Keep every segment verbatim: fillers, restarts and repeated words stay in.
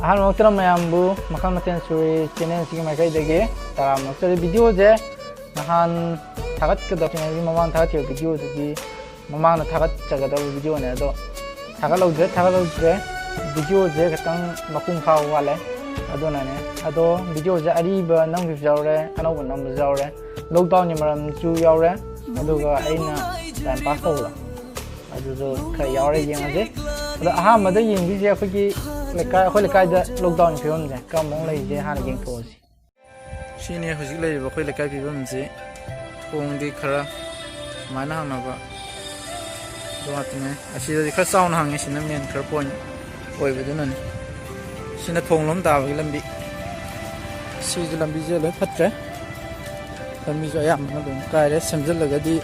ꯑꯍꯥꯟꯕꯃꯛꯇꯗ ꯃꯌꯥꯝꯕꯨ ꯃꯈꯜ ꯃꯊꯦꯜ ꯁꯨꯔꯤ ꯆꯦꯅꯦꯜꯁꯤꯒꯤ ꯃꯥꯏꯀꯩꯗꯒꯤ ꯇꯔꯥꯝꯅ ꯑꯣꯛꯆꯔꯤ꯫ ꯚꯤꯗꯤꯑꯣꯁꯦ ꯅꯍꯥꯟ ꯊꯥꯒꯠꯀꯗꯕ, ꯆꯦꯅꯦꯜꯒꯤ ꯃꯃꯥꯡ ꯊꯥꯒꯠꯈꯤꯕ ꯚꯤꯗꯤꯑꯣꯗꯨꯒꯤ ꯃꯃꯥꯡꯗ ꯊꯥꯒꯠꯆꯒꯗꯕ ꯚꯤꯗꯤꯑꯣꯅꯦ, ꯑꯗꯣ ꯊꯥꯒꯠꯍꯧꯗ꯭ꯔꯦ, ꯊꯥꯒꯠꯍꯧꯗ꯭ꯔꯦ꯫ ꯚꯤꯗꯤꯑꯣꯁꯦ ꯈꯤꯇꯪ ꯃꯄꯨꯡ ꯐꯥꯕ ꯋꯥꯠꯂꯦ, ꯑꯗꯨꯅꯅꯦ꯫ ꯑꯗꯣ ꯚꯤꯗꯤꯑꯣꯁꯦ ꯑꯔꯤꯕ ꯅꯝꯈꯤꯕꯁꯨ ꯌꯥꯎꯔꯦ, ꯑꯅꯧꯕ ꯅꯝꯕꯁꯨ ꯌꯥꯎꯔꯦ, ꯂꯣꯛꯗꯥꯎꯟꯒꯤ ꯃꯔꯝꯁꯨ ꯌꯥꯎꯔꯦ, ꯑꯗꯨꯒ ꯑꯩꯅ ꯇꯥꯏꯝ ꯄꯥꯁ ꯇꯧꯕꯗꯣ ꯑꯗꯨꯁꯨ ꯈꯔ ꯌꯥꯎꯔꯦ, ꯌꯦꯡꯉꯁꯦ꯫ ꯑꯗꯣ ꯑꯍꯥꯟꯕꯗ ꯌꯦꯡꯗꯣꯏꯁꯦ ꯑꯩꯈꯣꯏꯒꯤ ꯂꯩꯀꯥꯏ, ꯑꯩꯈꯣꯏ ꯂꯩꯀꯥꯏꯗ ꯂꯣꯛꯗꯥꯎꯟꯒꯤ ꯐꯤꯕꯝꯁꯦ ꯀꯔꯝꯕ ꯃꯑꯣꯡ ꯂꯩꯔꯤꯁꯦ ꯍꯥꯟꯅ ꯌꯦꯡꯊꯣꯛꯑꯁꯤ꯫ ꯁꯤꯅꯤ ꯍꯧꯖꯤꯛ ꯂꯩꯔꯤꯕ ꯑꯩꯈꯣꯏ ꯂꯩꯀꯥꯏ ꯐꯤꯕꯝꯁꯤ꯫ ꯊꯣꯡꯗꯤ ꯈꯔ ꯁꯨꯃꯥꯏꯅ ꯍꯥꯡꯅꯕ, ꯑꯗꯨ ꯉꯥꯛꯇꯅꯦ꯫ ꯑꯁꯤꯗꯗꯤ ꯈꯔ ꯆꯥꯎꯅ ꯍꯥꯡꯉꯦ, ꯁꯤꯅ ꯃꯦꯟ ꯈꯔ ꯄꯣꯏꯟ ꯑꯣꯏꯕꯗꯨꯅꯅꯦ꯫ ꯁꯤꯅ ꯊꯣꯡ ꯂꯣꯝ ꯇꯥꯕꯒꯤ ꯂꯝꯕꯤ꯫ ꯁꯤꯁꯨ ꯂꯝꯕꯤꯁꯦ ꯂꯣꯏ ꯐꯠꯇ꯭ꯔꯦ꯫ ꯂꯝꯕꯤꯁꯨ ꯑꯌꯥꯝꯕꯅ ꯂꯣꯏ ꯀꯥꯏꯔꯦ꯫ ꯁꯦꯝꯖꯤꯜꯂꯒꯗꯤ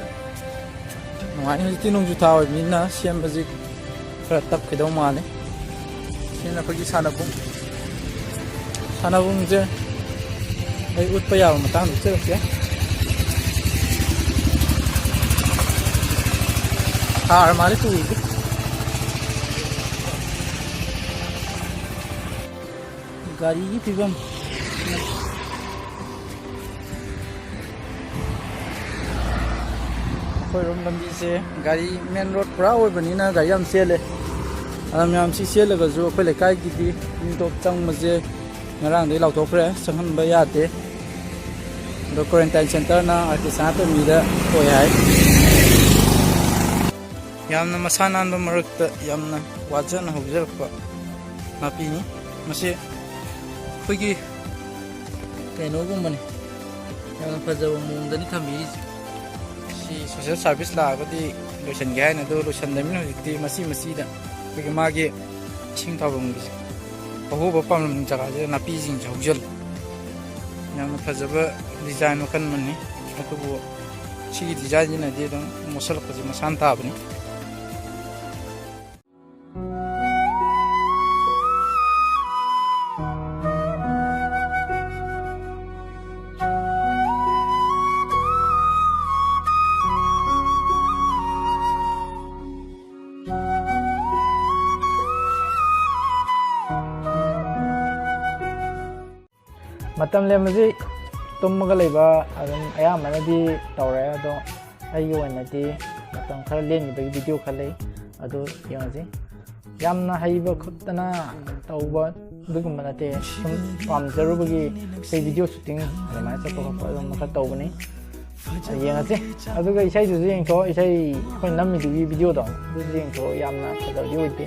ꯅꯨꯡꯉꯥꯏꯅꯤ꯫ ꯍꯧꯖꯤꯛꯇꯤ ꯅꯣꯡꯖꯨ ꯊꯥ ꯑꯣꯏꯕꯅꯤꯅ ꯁꯦꯝꯕꯁꯤ ꯈꯔ ꯇꯞꯈꯤꯗꯧ ꯃꯥꯜꯂꯦ꯫ ꯁꯤꯅ ꯑꯩꯈꯣꯏꯒꯤ ꯁꯥꯟꯅꯕꯨꯡ꯫ ꯁꯥꯟꯅꯕꯨꯡꯁꯦ ꯑꯩ ꯎꯠꯄ ꯌꯥꯕ ꯃꯇꯥꯡꯗ ꯎꯠꯆꯔꯛꯀꯦ꯫ ꯍꯥꯔ ꯃꯥꯜꯂꯦ ꯇꯨꯔꯤꯁꯦ꯫ ꯒꯥꯔꯤꯒꯤ ꯐꯤꯕꯝ꯫ ꯑꯩꯈꯣꯏꯔꯣꯝ ꯂꯝꯕꯤꯁꯦ ꯒꯥꯔꯤ ꯃꯦꯟ ꯔꯣꯗ ꯄꯨꯔꯥ ꯑꯣꯏꯕꯅꯤꯅ ꯒꯥꯔꯤ ꯌꯥꯝ ꯆꯦꯜꯂꯦ꯫ ꯑꯗ ꯃꯌꯥꯝ ꯁꯤ ꯆꯦꯜꯂꯒꯁꯨ ꯑꯩꯈꯣꯏ ꯂꯩꯀꯥꯏꯒꯤꯗꯤ ꯃꯤ ꯇꯣꯞ ꯆꯪꯕꯁꯦ ꯉꯔꯥꯡꯗꯒꯤ ꯂꯥꯎꯊꯣꯛꯈ꯭ꯔꯦ, ꯆꯪꯍꯟꯕ ꯌꯥꯗꯦ꯫ ꯑꯗꯣ ꯀ꯭ꯋꯥꯔꯦꯟꯇꯥꯏꯟ ꯁꯦꯟꯇꯔꯅ ꯑꯥꯔ ꯀꯦ ꯁꯅꯥꯇꯣꯝꯕꯤꯗ ꯑꯣꯏ ꯍꯥꯏ꯫ ꯌꯥꯝꯅ ꯃꯁꯥ ꯅꯥꯟꯕ ꯃꯔꯛꯇ ꯌꯥꯝꯅ ꯋꯥꯖꯅ ꯍꯧꯖꯔꯛꯄ ꯅꯥꯄꯤꯅꯤ꯫ ꯃꯁꯤ ꯑꯩꯈꯣꯏꯒꯤ ꯀꯩꯅꯣꯒꯨꯝꯕꯅꯤ, ꯌꯥꯝꯅ ꯐꯖꯕ ꯃꯑꯣꯡꯗꯅꯤ ꯊꯝꯕꯤꯔꯤꯁꯦ꯫ ꯁꯤ ꯁꯣꯁꯦꯜ ꯁꯥꯔꯚꯤꯁ ꯂꯥꯛꯑꯒꯗꯤ ꯂꯣꯏꯁꯤꯟꯒꯦ ꯍꯥꯏꯅ, ꯑꯗꯨ ꯂꯣꯏꯁꯤꯟꯗꯕꯅꯤꯅ ꯍꯧꯖꯤꯛꯇꯤ ꯃꯆꯤ ꯃꯆꯤꯗ ꯑꯩꯈꯣꯏꯒꯤ ꯃꯥꯒꯤ ꯏꯁꯤꯡ ꯊꯥꯐꯝꯒꯤꯁꯦ ꯑꯍꯣꯕ ꯄꯥꯝꯂꯝ ꯖꯒꯥꯁꯤꯗ ꯅꯥꯄꯤꯁꯤꯡꯁꯦ ꯍꯧꯖꯤꯜꯂꯤ꯫ ꯌꯥꯝꯅ ꯐꯖꯕ ꯗꯤꯖꯥꯏꯟ ꯃꯈꯜ ꯑꯃꯅꯤ, ꯑꯗꯨꯕꯨ ꯁꯤꯒꯤ ꯗꯤꯖꯥꯏꯟꯁꯤꯅꯗꯤ ꯑꯗꯨꯝ ꯃꯣꯠꯁꯤꯜꯂꯛꯄꯁꯦ ꯃꯁꯥꯅ ꯇꯥꯕꯅꯤ꯫ ꯃꯇꯝ ꯂꯦꯟꯕꯁꯤ ꯇꯨꯝꯃꯒ ꯂꯩꯕ ꯑꯗꯨꯝ ꯑꯌꯥꯝꯕꯅꯗꯤ ꯇꯧꯔꯦ, ꯑꯗꯣ ꯑꯩꯒꯤ ꯑꯣꯏꯅꯗꯤ ꯃꯇꯝ ꯈꯔ ꯂꯦꯟꯈꯤꯕꯒꯤ ꯚꯤꯗꯤꯑꯣ ꯈꯔ ꯂꯩ, ꯑꯗꯨ ꯌꯦꯡꯉꯁꯤ꯫ ꯌꯥꯝꯅ ꯍꯩꯕ ꯈꯣꯠꯇꯅ ꯇꯧꯕ ꯑꯗꯨꯒꯨꯝꯕ ꯅꯠꯇꯦ, ꯁꯨꯝ ꯄꯥꯝꯖꯔꯨꯕꯒꯤ ꯑꯩꯈꯣꯏ ꯚꯤꯗꯤꯑꯣ ꯁꯨꯇꯤꯡ ꯑꯗꯨꯃꯥꯏꯅ ꯆꯠꯄ ꯈꯣꯠꯄ ꯑꯗꯨꯝ ꯈꯔ ꯇꯧꯕꯅꯤ꯫ ꯌꯦꯡꯉꯁꯤ꯫ ꯑꯗꯨꯒ ꯏꯁꯩꯗꯨꯁꯨ ꯌꯦꯡꯊꯣꯛꯑꯣ, ꯏꯁꯩ ꯑꯩꯈꯣꯏ ꯅꯝꯃꯤꯗꯨꯒꯤ ꯚꯤꯗꯤꯑꯣꯗꯣ ꯑꯗꯨꯁꯨ ꯌꯦꯡꯊꯣꯛꯑꯣ, ꯌꯥꯝꯅ ꯐꯖꯕꯗꯤ ꯑꯣꯏꯗꯦ꯫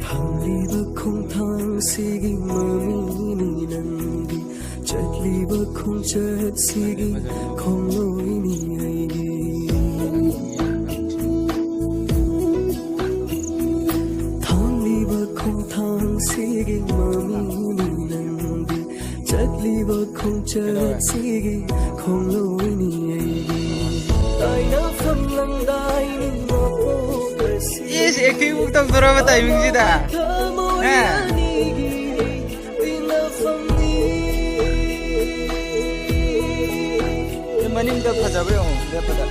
ꯐꯪꯂꯤꯕ ꯈꯣꯡꯊꯥꯡꯁꯤꯒꯤ ꯃꯃꯤꯅꯤ ꯅꯪꯗꯤ, ꯆꯠꯂꯤꯕ ꯈꯣꯡꯆꯠꯁꯤꯒꯤ ꯈꯣꯡꯂꯣꯏꯅꯤ ꯑꯩꯒꯤ꯫ ꯊꯥꯡꯂꯤꯕ ꯈꯣꯡꯊꯥꯡꯁꯤꯒꯤ ꯃꯃꯤꯅꯤ ꯅꯪꯗꯤ, ꯆꯠꯂꯤꯕ ꯈꯣꯡꯆꯠꯁꯤꯒꯤ ꯈꯣꯡꯂꯣꯏꯅꯤ ꯑꯩꯒꯤ꯫ ꯇꯥꯏꯅꯐꯝ ꯂꯪꯗꯥꯏꯅꯤ ꯃꯄꯣꯛ ꯑꯁꯤ꯫ ꯏꯁ, ꯑꯦꯛꯇꯤꯡ ꯃꯨꯛ ꯇꯧꯗꯣꯔꯕ ꯇꯥꯏꯃꯤꯡꯁꯤꯗ꯫ ꯊꯃꯣꯏ ꯍꯥ? ꯑꯅꯤꯒꯤ ꯇꯤꯟꯅꯐꯝꯅꯤ꯫ ꯁꯤ ꯃꯅꯤꯡꯗ ꯐꯖꯕ ꯌꯦꯡꯉꯣ, ꯂꯦꯞꯄꯗ꯫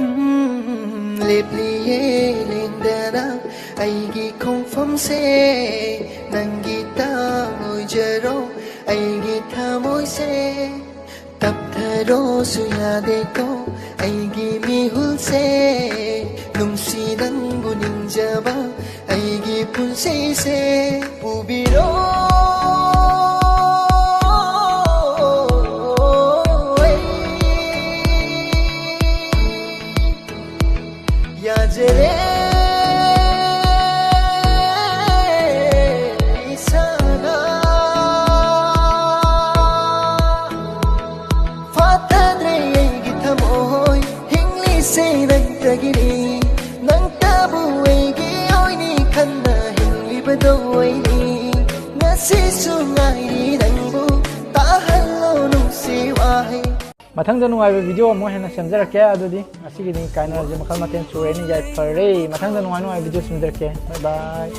ꯎꯝ, ꯂꯦꯞꯂꯤꯌꯦ ꯂꯦꯡꯗꯅ ꯑꯩꯒꯤ ꯈꯣꯡꯐꯝꯁꯦ, ꯅꯪꯒꯤ ꯇꯥꯡ ꯑꯣꯏꯖꯔꯣ ꯑꯩꯒꯤ ꯊꯃꯣꯏꯁꯦ꯫ ꯇꯞꯊꯔꯣꯁꯨ ꯌꯥꯗꯦꯀꯣ ꯑꯩꯒꯤ ꯃꯤꯍꯨꯜꯁꯦ, ꯅꯨꯡꯁꯤ ꯅꯪꯕꯨ ꯅꯤꯡꯖꯕ ꯑꯩꯒꯤ ꯄꯨꯟꯁꯤꯁꯦ ꯄꯨꯕꯤꯔꯣ꯫ ꯑꯩ ꯌꯥꯖꯔꯦ ꯏꯁꯥꯅ꯫ ꯐꯥꯊꯗ꯭ꯔꯦ ꯑꯩꯒꯤ ꯊꯃꯣꯏ, ꯍꯤꯡꯂꯤꯁꯦ ꯅꯪꯇꯒꯤꯅꯤ꯫ ꯅꯪꯇꯕꯨ ꯑꯩꯒꯤ ꯑꯣꯏꯅꯤ ꯈꯟꯅ ꯍꯤꯡꯂꯤꯕꯗꯣ ꯑꯩꯅꯤ꯫ ꯉꯁꯤꯁꯨ ꯉꯥꯏꯔꯤ ꯅꯪꯕꯨ, ꯇꯥꯍꯜꯂꯣ ꯅꯨꯡꯁꯤ ꯋꯥꯍꯩ꯫ ꯃꯊꯪꯗ ꯅꯨꯡꯉꯥꯏꯕ ꯚꯤꯗꯤꯑꯣ ꯑꯃꯨꯛ ꯍꯦꯟꯅ ꯁꯦꯝꯖꯔꯛꯀꯦ꯫ ꯑꯗꯨꯗꯤ ꯉꯁꯤꯒꯤꯗꯤ ꯀꯥꯏꯅꯔꯁꯦ, ꯃꯈꯜ ꯃꯊꯦꯜ ꯁꯨꯔꯦꯅ ꯌꯥꯏꯐꯔꯦ꯫ ꯃꯊꯪꯗ ꯅꯨꯡꯉꯥꯏ ꯅꯨꯡꯉꯥꯏꯕ ꯚꯤꯗꯤꯑꯣ ꯁꯦꯝꯖꯔꯛꯀꯦ꯫ ꯕꯥꯏ ꯕꯥꯏ꯫